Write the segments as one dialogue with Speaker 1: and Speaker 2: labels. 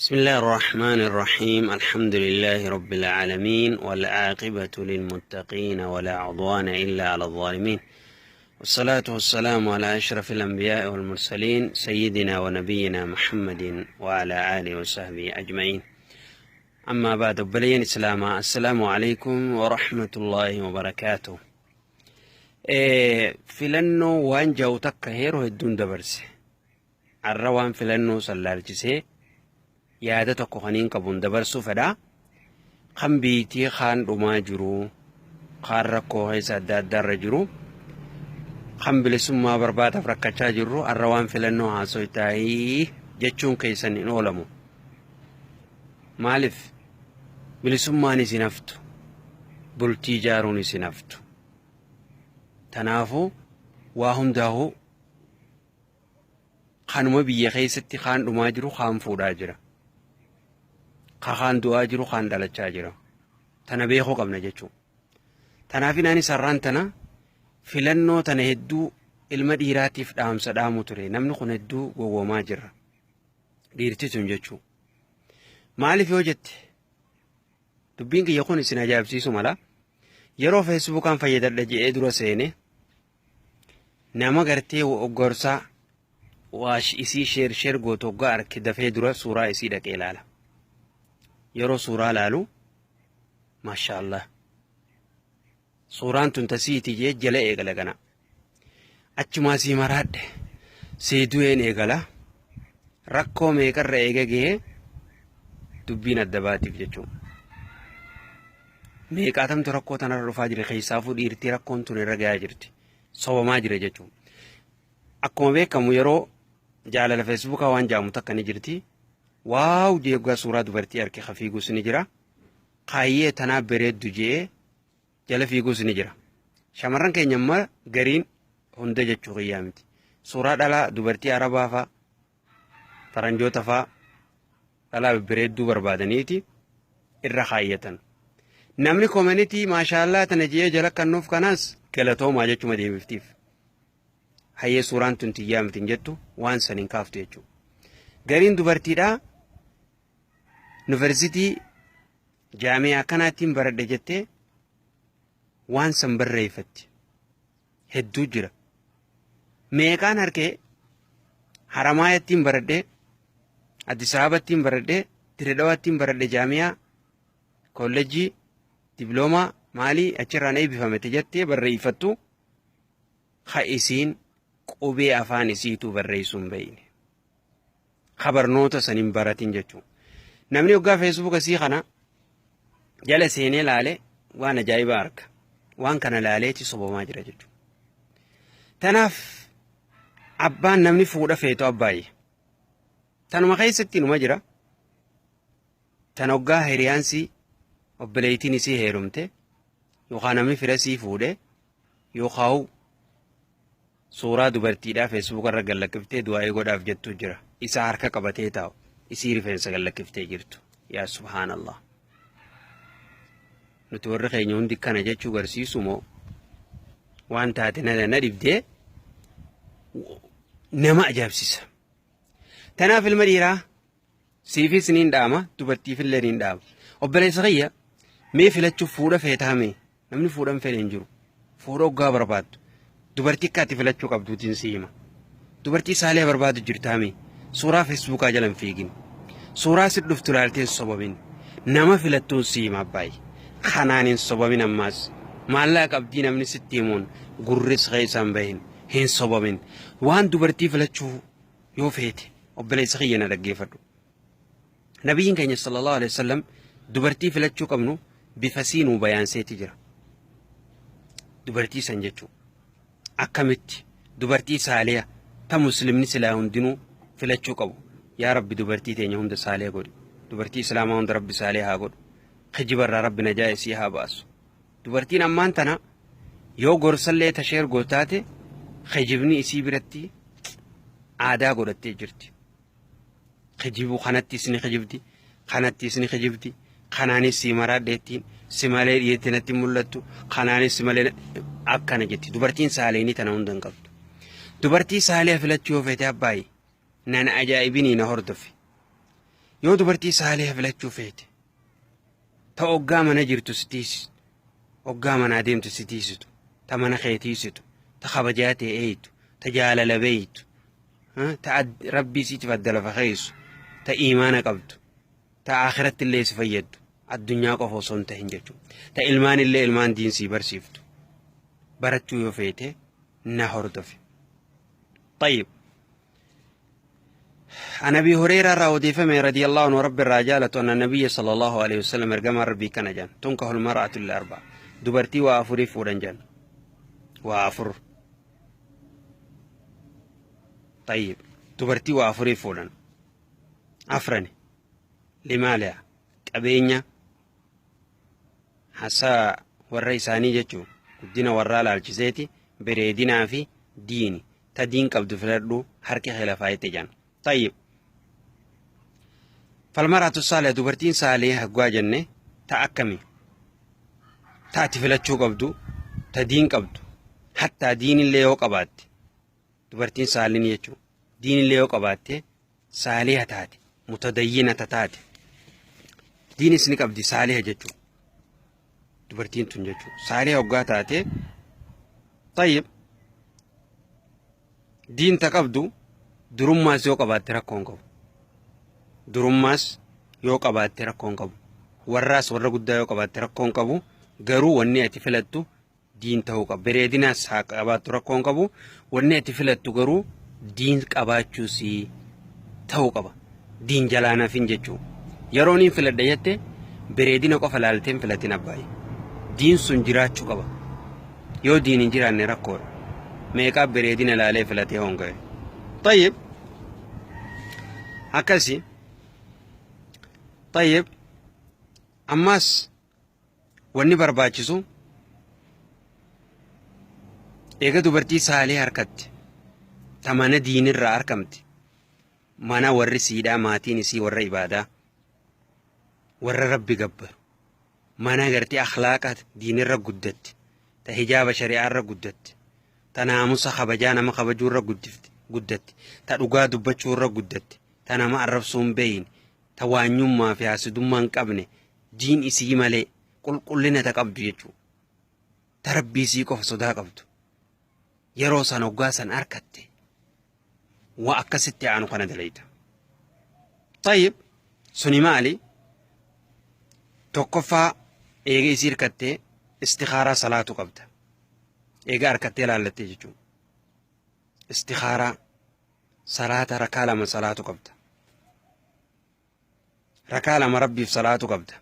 Speaker 1: بسم الله الرحمن الرحيم. الحمد لله رب العالمين، والعاقبة للمتقين، ولا عدوان إلا على الظالمين، والصلاة والسلام على أشرف الأنبياء والمرسلين، سيدنا ونبينا محمد وعلى آله وصحبه أجمعين. أما بعد، obboleeyyan Islaamaa، السلام عليكم ورحمة الله وبركاته. Filannoo waan ja'u takka yeroo hedduun dabarse. Har'a waan filannoo sallaalchisee yaada tokko kaniin qabuun dabarsuu fedha. Kan biitii kaan dhumaa jiru, kaan rakkoo keessa adda addaarra jiru, kan bilisummaa barbaadaaf rakkachaa jirru, har'a waan filannoo haasoytaayii jechuun keessan hin oolamu. Maaliif? Bilisummaan isin haftu, bultii ijaaruun isin haftu. Tanaafuu waa hundaa'uu kanuma biyya keessatti kaan dhumaa jiru kaan fuudhaa jira. Kaan du'aa jiru kaan dhalachaa jira. Tana beekuu qabna jechuudha. Tanaaf anis har'aan tana filannoo tana hedduu ilma dhiiraatiif dhaamsa dhaamu ture. Namni kun hedduu gowwoomaa jira. Dhiirti tun jechuudha. Maaliif yoo jette, dubbiin kiyya kun isin ajaa'ibsiisu mala. Yeroo Feesbuukaan fayyadadha je'ee dura seene, nama gartee gorsaa waa isii share share gootu hoggaa arke, dafee dura suuraa isii dhaqee ilaala. Yeroo suuraa ilaalu, maashaallah, suuraan tun tasiiti jee jala eegala gana. Achumaa sii maraadhe sii du'een eegala. Rakkoo meeqarra eega gahee dubbiin adda baatiif jechuudha. Meeqaatamtu rakkoo tanarra dhufaa jira? Keessaafuu dhiirtii rakkoon tun irra gahaa jirti. Sobamaa jira jechuudha. Akkuma beekamu, yeroo jaalala Feesbuukaa waan jaamu takka ni jirti. Wow jeeggaa suuraa dubartii arke ka fiigus ni jira. Kaayyee tanaaf bareeddu jee jala fiiguus ni jira. Shamarran keenya amma gariin, hunda jechuu kiyyaa miti. Suuraa dhalaa dubartii Arabaa faa, faranjoota faa, dhalaa babbareedduu barbaadaniiti irra kaayyatan. Namni commentii maashaallaa tana jee jala kannuuf kanaas galatoomaa jechuma deebiftiif. Hayyee, suuraan tun tiyyaa miti hin jettu, waan san hin kaaftu jechuudha. Gariin dubartiidhaa yuunivarsiitii jaamiyaa akkanaattiin baradhe jettee waan san barreeffatti. Hedduu jira. Meeqaan harkee Haramaayattiin baradhee, Addis Ababattiin baradhee, Diredhawaattiin baradhe, jaamiyaa, kolleejjii, diploomaa maalii achirraan eebbifamete jettee barreeffattu, ha isiin qubee afaan isiituu barreessuu hin beekne. Ha barnoota san hin baratin jechuudha. Namni hoggaa Feesbuuka isii kana jala seenee laale waan ajaa'ibaa arga. Waan kana laaleeti sobamaa jira jechuudha. Tanaaf abbaan namni fuudha feetu abbaayye. Tanuma keessatti numa jira. Tan hoggaa hiriyaansii obboleettiin isii heerumte yookaan namni fira isii fuudhe yookaan suuraa dubartiidhaa Feesbuuka irra gallakkiftee du'aa'ii godhaaf jettu jira. Isa harka qabatee taa'u, isii rifeensa gallakkiftee jirtu. Yaa subhaanallah. Nuti warri keenya hundi kana jechuu garsiisu moo waan taate na dhibdee nama ajaa'ibsiisa. Tanaaf ilma dhiiraa siifis niin dhaama, dubartiifillee niin dhaama. Obboleessa kiyya, mee filachuuf fuudha feetaame, namni fuudhan fedhe hin jiru. Fuudha hoggaa barbaaddu dubartii akka ati filachuu qabduutiin si hima. Dubartii saalee barbaadu jirtaame, suuraa Feesbuukaa jala hin fiigin. Suuraa si dhuftu ilaaltee hin sobamin. Nama filattuun si hima abbaay. Kanaan hin sobamin ammaas. Maallaqa qabdii namni sitti himuun gurris keessa hin bahin, hin sobamin. Waan dubartii filachuu yoo feete, obboleessa kiyya, na dhaggeeffadhu. Nabiyyiin keenya sallallahu alaihi wasallam dubartii filachuu qabnu bifa siinuu bayaanseeti jira. Dubartii san jechuun akkamitti dubartii saaliya ta muslimni silaa hundinuu filachuu qabu. Yaa Rabbi, dubartii teenya hunda saaliya godhi. Dubartii Islaamaa hunda Rabbi saaliya haa godhu. Kijibarraa Rabbi najaa isii haa baasu. Dubartiin ammaan tana yoo gorsallee ta share gootaate, kijibni isii biratti aadaa godhattee jirti. Kijibuu kanattis ni kijibdi, kanattis ni kijibdi, kanaanis si maraadheettiin, si malee dhiyeetti natti mul'attu, kanaanis si malee akkana jetti. Dubartiin saaleenii tana hunda hin qabdu. Dubartii saalee filachuu yoo feete, abbaayi, nan ajaa'ibinii na hordofi. Yoo dubartii saaliha filachuu feete, ta oggaa mana jirtu si tiisitu, oggaa manaa deemtu si tiisitu, ta mana kee tiisitu, ta kabajaa tee eeytu, ta jaalala beeytu, ta rabbii siitiif adda lafa keeysu, ta iimaana qabdu, ta akhiratti illee si fayyaddu, addunyaa qofa osoo hin tahin jechuudha. Ta ilmaan illee ilmaan diin sii barsiiftu. Barachuu yoo feete na hordofi. طيب عن ابي هريره راودي فمي رضي الله عنه رب الرجالة ان النبي صلى الله عليه وسلم ارجم ربي كان جان تنكح المرأة الاربع دبرتي وافري فورنجان وافر طيب دبرتي وافري فورن afrani limaaliha qabeenya hasaa warra isaanii jechuun guddina warraa laalchiseeti bareedinaa fi diini ta diin qabdu filadhu harki kee lafaa itti jaan. Tayyib. Falmaraatu saalee dubartiin saalee haggaa jenne ta akkami ta ati filachuu qabdu ta diin qabdu hattaa diinillee yoo qabaatte dubartiin saaliin jechuun diinillee yoo qabaatte saaliha taate mutadayyina ta taate diinis ni qabdi saaliha jechuun dubartiin tun jechuun saaliha hoggaa taate tayyib diin ta qabdu durummaas yoo qabaatte rakkoo hin qabu durummaas yoo qabaatte rakkoo hin qabu warraas warra guddaa yoo qabaatte rakkoo hin qabu garuu wanni ati filattu diin ta'uu qaba bareedinaas haa qabaattu rakkoo hin qabu wanni ati filattu garuu diin qabaachuusii ta'uu qaba diin jalaa nafin jechuu yeroo niin filadha jette bareedina qofa laaltee hin filatin abbaayi diin sun jiraachuu qaba yoo diin hin jiraanne rakkoodha meeqaa bareedina laalee filatee honga'e tayyib akkasi tayyib ammaas wanni barbaachisu eega dubartii saalee harkatti ta mana diinirraa arkamte mana warri siidhaa maatiin isii warra ibaadaa warra rabbi gabbaru mana gartee akhlaaqa diinirra guddatte ta hijaaba shari'aarra guddatte ta naamusa kabajaa nama kabajuurra guddatte ta dhugaa dubbachuurra guddatte ta nama arrabsuu hin beeyne ta waanyummaa fi haasidummaa hin qabne diin isii malee qulqullina ta qabdu jechuudha. Ta rabbii isii qofa sodaa qabdu. Yeroo san hoggaa san arkatte waa akkasitti aanu kana dalayta. Tayyib suni maali? Tokkoffaa eega isii hirkattee istikhaaraa salaatu qabda. Eega harkattee laallattee jechuudha. Istikhaaraa salaata rakaa lama salaatu qabda. Rakaa lama rabbiif salaatu qabda.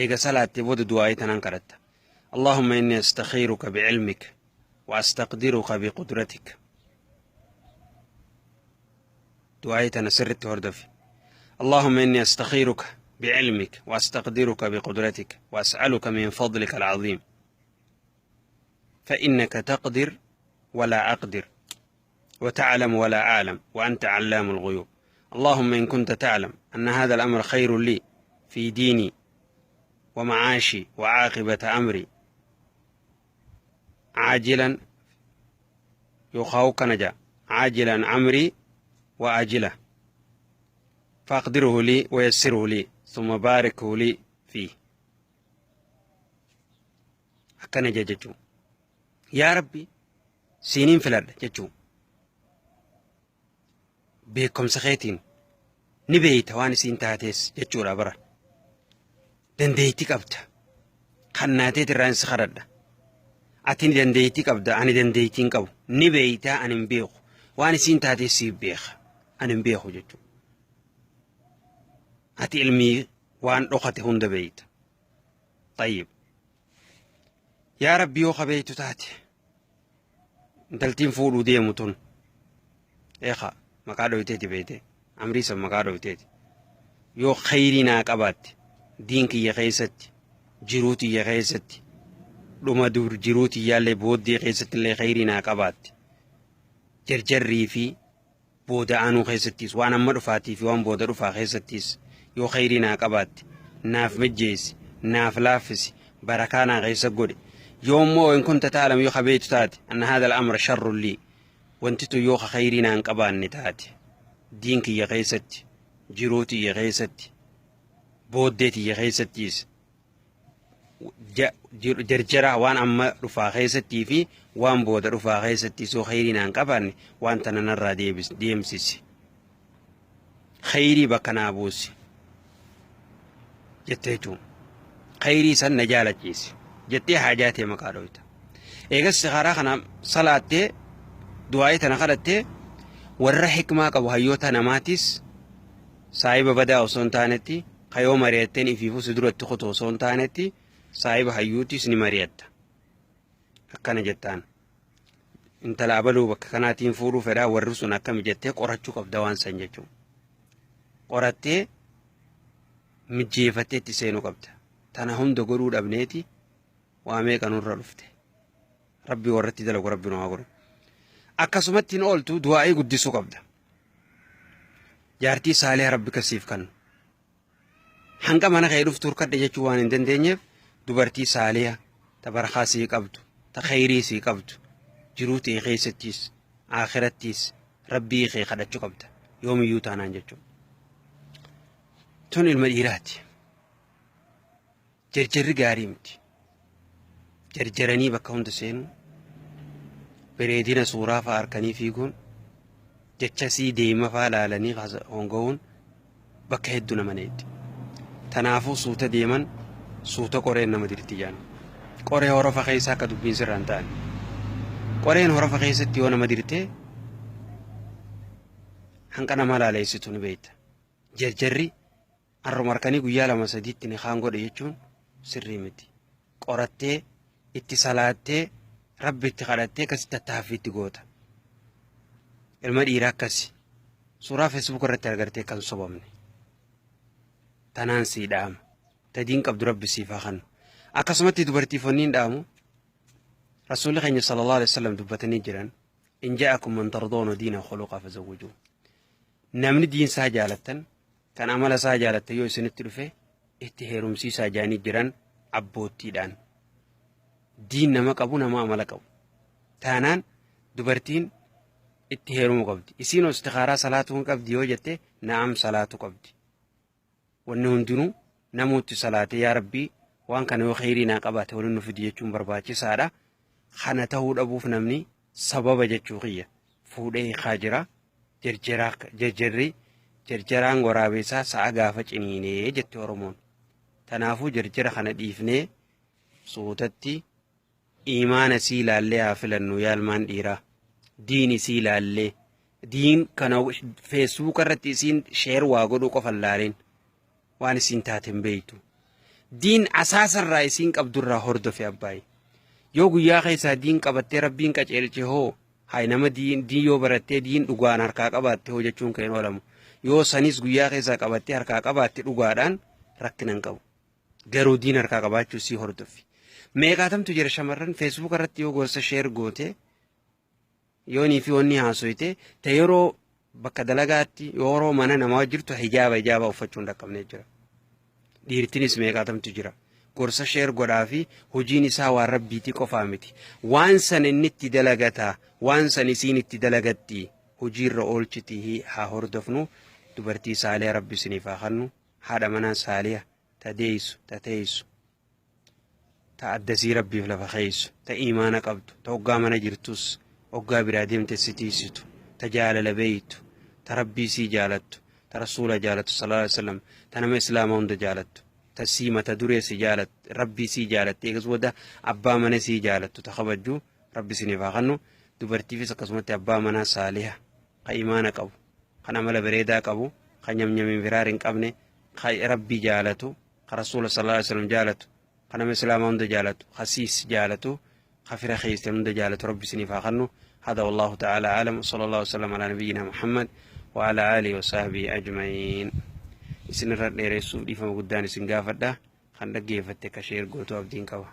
Speaker 1: Eega salaattee booda du'aa'ii tanaan kadhatta. Allahumma inni astakhiiruka bi'ilmika wa astaqdiruka biqudratika. Du'aa'ii tana sirritti hordofi. Allahumma inni astakhiiruka bi'ilmika wa astaqdiruka biqudratika wa as'aluka min fadlika al'aziim. فإنك تقدر ولا أقدر وتعلم ولا أعلم وأنت علام الغيوب اللهم إن كنت تعلم أن هذا الأمر خير لي في ديني ومعاشي وعاقبة أمري عاجلا يخاوك نجا عاجلا أمري وآجله فأقدره لي ويسره لي ثم باركه لي فيه akkana jee jechuu yaa rabbi siiniin filadha jechuu beekumsa keetiin ni beeyta waan isiin taatees jechuudha bara dandeettii qabda kan naateet irraa si kadhadha ati ni dandeettii qabda ani dandeettii hin qabu ni beeytaa ani hin beeku waan isiin taatees siif beeka ani hin beeku jechuudha ati ilmii waan dhokate hunda beeyta tayyib Yaa Rabbi yoo ka beektu taate intaltiin fuudhuu deemu tun eeka maqaa dhoyteeti beeyte amrii san maqaa dhoyteeti yoo khayrii naa qabaatte diin kiyya keessatti jiruu tiyya keessatti dhuma dur jiruu tiyyaallee booddee keessatti illee khayrii naa qabaatte jarjarrii fi booda aanuu keessattis waan amma dhufaatii fi waan booda dhufaa keessattis yoo khayrii naa qabaatte naaf mijjeessi naaf laaffisi barakaa naa keessa godhi yoo immoo in kunta ta'lam yoo ka beektu taate anna haadha al-amra sharrun lii wanti tun yoo ka khayrii naa hin qabaanne taate diin kiyya keessatti Jiruu tiyya keessatti, booddee tiyya keessattis, jarjaraa waan amma dhufaa keessattii fi waan booda dhufaa keessattis yoo khayrii naan qabaanne waan tana narraa deemsisi. Khayrii bakka naa buusi. Jettee jechuun. Khayrii san na jaalachiisi. Jettee haajaa tee maqaa dhoyta. Eegas istikaaraa kana salaattee du'aa'ii tana kadhattee warra hikmaa qabu hayyoota namaatis saahiba badaa osoo hin taanetti kayoo mari'atteen ifiifuu si duratti kutu osoo hin taanetti saahiba hayyuutis ni mari'atta. Akkana jettaan. Intala abaluu bakka kanaatiin fuudhuu fedhaa warri sun akkami jettee qorachuu qabda waan san jechuudha. Qorattee mijjeeffattee itti seenuu qabda. Tana hunda godhuu dhabneeti waa meeqa nurra dhufte. Rabbi warratti dalagu rabbi nu haa godhu. Akkasumatti hin ooltu du'aa'ii guddisuu qabda. Jaartii saaliha rabbi kasiif kannu. Hanga mana kee dhuftu hirkadhe jechuu waan hin dandeenyeef dubartii saaliha ta barakaa sii qabdu ta khayrii sii qabdu jiruu tee keessattis akhirattis rabbii kee kadhachuu qabda yoomiyyuu taanaan jechuudha. Tun ilma dhiiraati. Jarjarri gaarii miti. Jarjaranii bakka hunda seenuu bareedina suuraa fa'aa harkanii fiiguun jecha sii deema fa'aa laalanii honga'uun bakka hedduu nama neetti. Tanaafuu suuta deeman suuta qoreen nama dirti jaan. Qoree horofa keessa akka dubbiin sirraa hin taane. Qoreen horofa keessatti yoo nama dirtee hanqa nama laaleessitu ni beekta. Jarjarri arruma harkanii guyyaa lama sadiitti ni kaan godhe jechuun sirrii miti. Qorattee itti salaattee rabbi itti kadhattee akkasi tattaaffii itti goota. Ilma dhiiraa akkasi. Suuraa Facebook irratti argartee kan sobamne. Tanaan sii dhaama. Tadiin qabdu rabbi siif haa kennu. Akkasumatti dubartiif wanni hin dhaamu. Rasuulli keenya sallallahu alaihi wasallam dubbatanii jiran. In ja'akum man tardoona diina khuluqaa fazawwijuu. Namni diinsaa jaalattan kan amala isaa jaalattan yoo isinitti dhufe itti heerumsiisaa jaanii jiran abboottiidhaan. Diin nama qabu nama amala qabu. Taanaan dubartiin itti heerumuu qabdi. Isiin istikaaraa salaatuu hin qabdi yoo jette na'am salaatuu qabdi. Wanni hundinuu namuutti salaatee yaa rabbii waan kana yoo kheyrii naa qabaate waliin nu fidi jechuun barbaachisaadha. Kana ta'uu dhabuuf namni sababa jechuu kiyya fuudhee hiikaa jira. Jarjarri jarjaraan waraabeessaa sa'a gaafa ciniinee jette Oromoon. Tanaafuu jarjara kana dhiifnee suutatti iimaana sii laallee haa filannu yaa ilmaan dhiiraa. Diin isii laallee diin kana feesbuuka irratti isiin sheer waa godhuu qofa hin laalin waan isiin taate hin beektu. Diin asaasarraa isiin qabdurraa hordofe abbaayi. Yoo guyyaa keessaa diin qabattee rabbiin qaceelche hoo hay nama diin yoo barattee diin dhugaan harkaa qabaatte hoo jechuun kan hin oolamu. Yoo sanis guyyaa keessaa qabattee harkaa qabaatte dhugaadhaan rakkina hin qabu. Garuu diin harkaa qabaachuu sii hordofi. Meeqaatamtu jira shamarran feesbuuka irratti yoo gorsa sheer goote yoonii fi wanni haasoyte ta yeroo bakka dalagaatti yeroo mana namaa jirtu hijaaba hijaaba uffachuu hin dhaqqabne jira. Dhiirtinis meeqaatamtu jira. Gorsa sheer godhaa fi hojiin isaa waan rabbiitii qofaa miti. Waan san inni itti dalagataa, waan san isiin itti dalagatti hojiirra oolchitii haa hordofnu. Dubartii saaliha rabbi isiniif haa kennu. Haadha manaa saaliha ta deessu ta teessu ta addasii rabbiif lafa keeysu ta iimaana qabdu ta hoggaa mana jirtus hoggaa biraa deemte si tiisitu ta jaalala beeytu ta rabbii sii jaalattu ta rasuula jaalattu sallallahu alaihi wasallam ta nama islaama hunda jaalattu ta sii mata duree si jaalattu rabbii sii jaalatte eegas booda abbaa mana sii jaalattu ta kabajju rabbi isiniif haa kennu dubartiifis akkasumatti abbaa manaa saaliha ka imaana qabu kan amala bareedaa qabu ka nyamnyamiin firaar hin qabne ka rabbii jaalatu ka rasuula sallallahu alaihi wasallam jaalatu ka nama islaamaa hunda jaalatu ka siis jaalatu ka fira keessan hunda jaalatu rabbi isiniif haa kennu. هذا والله تعالى أعلم وصلى الله وسلم على نبينا محمد وعلى آله وصحبه أجمعين. Isin irra dheeressuuf dhiifama guddaan isin gaafadha. Kan dhaggeeffatte ka share gootu abdiin qaba.